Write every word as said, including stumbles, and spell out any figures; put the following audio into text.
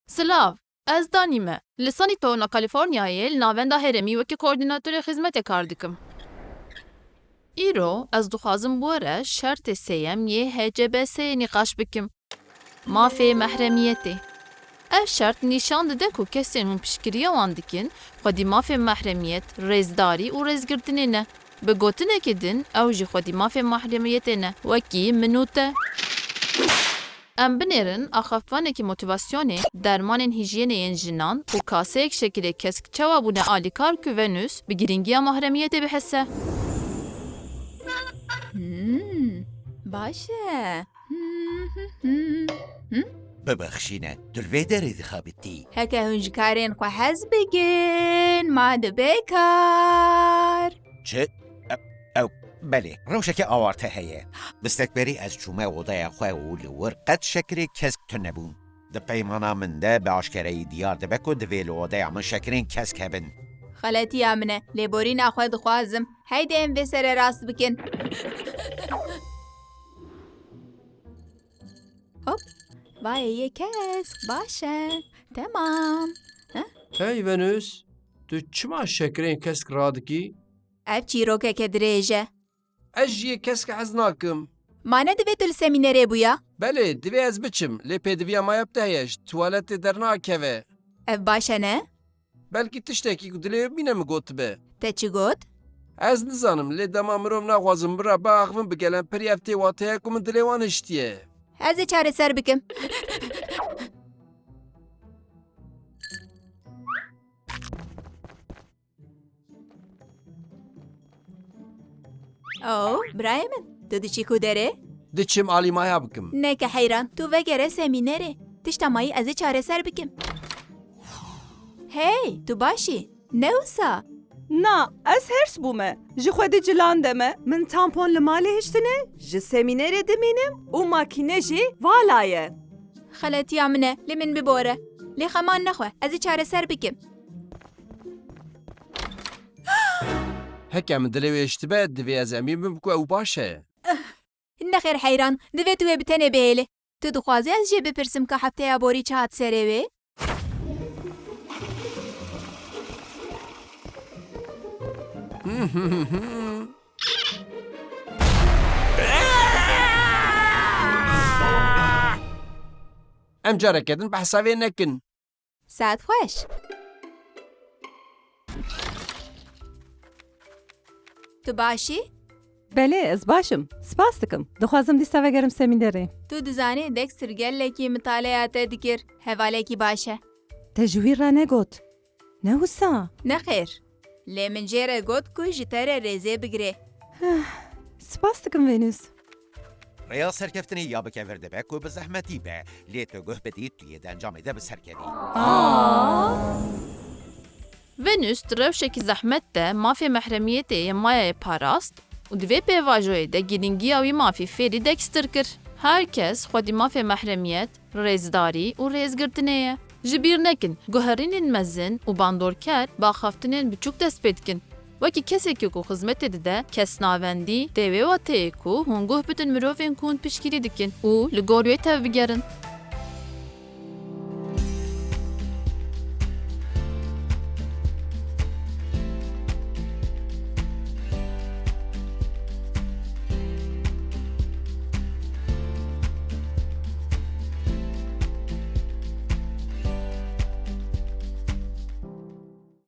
Silav, ez Danî me. Li San Antonio Kalîforniyayê li Navenda Herêmî wekî koordînatorê xizmetê kar dikim. Îro ez dixwazim bi we re şertê sêyem yê H C B S'ê nîqaş bikim. Mafê mehremiyetê. Ev şert nîşan dide ku kesên hûn piştgiriya wan dikin, xwedî mafê mehremiyet, rêzdarî û rêzgirtinê ne. Bi gotinekî din, ew jî xwedî mafê mehremiyetê ne, wekî min û te. Em binêrin axaftvanekî motivasyonê, dermanên hîjyenê yên jinan û kaseyek şekilê kesk çawa bûne alîkar ku Venus bi girîngiya mahremiyetê bihese. Hmm, baş e. Hmm, hmm, hmm. Hmm? Bibexşîne, tu li vê derê dixebitî. Heke hûn ji karên xwe hez bikin, ma dibe kar. Çi? Ew, ew, belê, rewşeke awarte heye. Bi stekberî ez çûme odaya xwe û li wir qet şekilê kesk tune bûn. Di peymana min de bi aşkereyî diyar dibe ku divê li odeya min şekilên kesk hebin. Xeletiya min e, lêborîna xwe dixwazim. Heydê em vê sererast bikin. Hop, vayê yê kesk, baş e. Temam. Heh? Hey Venus, tu çima şekilên kesk radikî? Ev çîrokeke dirêj e. Ez jî yê kesk hez nakim. Ma ne divê tu li semînerê bûya? Belê, divê ez biçim, lê pêdiviya maya bi te heye, ji tuwaletê dernakeve. Ev baş e ne? Belkî tiştekî ku dilê wê bîne min gotibe. Te çi got? Ez nizanim, lê dema mirov naxwazin min re biaxivin, bi gelemperî ev tê wateya ku min dilê wan hiştiye. Ez ê çareser bikim. Oh, birayê min, tu diçî ku derê? Diçim alî maya bikim. Neke heyran, tu vegere semînerê. Tişta mayî ez ê çareser bikim. Hey, tu baş î? Ne wisa? Na, ez hers bûme. Ji xwedî cilan de me. Min tampon li malê hiştine, ji semînerê dimînim û makîne jî vala ye. Xeletiya min e, li min bibore. Lê xeman nexwe, ez ê çareser bikim. Heke min dilê wê hiştibe, divê ez emîn bim ku ew baş e. Nexêr heyran, divê tu wê bi tenê bihêlî. Tu dixwazî ez jê bipirsim ka hefteya borî çi hat serê wê? Em careke din behsa vê nekin. Saet xweş. Tu baş î? Belê, ez baş im. Spas dikim. Dixwazim dîsa vegerim semînerê. Tu dizanî Dexter gelekî mitaleya te dikir. Hevalekî baş e. Te ji wî re negot. Ne wisa? Nexêr. Lê min jê re got ku ji te re rêzê bigire. Spas dikim Venus. Rêya serkeftinê ya bi kevir dibe ku bi zehmetî be, lê tu guh bidî, tu yê di encamê de bi ser kevî. Venus di rewşekî zehmet de mafê mehremiyetê yê Mayayê parast û di vê pêvajoyê de girîngiya wî mafî fêrî Dexter kir. Her kes xwedî mafê mehremiyet, rêzdarî û rêzgirtinê ye. Ji bîr nekin, guherînên mezin û bandorker bi axaftinên biçûk dest pê dikin. Wekî kesekî ku xizmetê dide, kesnavendî, tê wê wateyê ku hûn guh bidin mirovên ku hûn piştgirî dikin û li gor wê tevbigerin.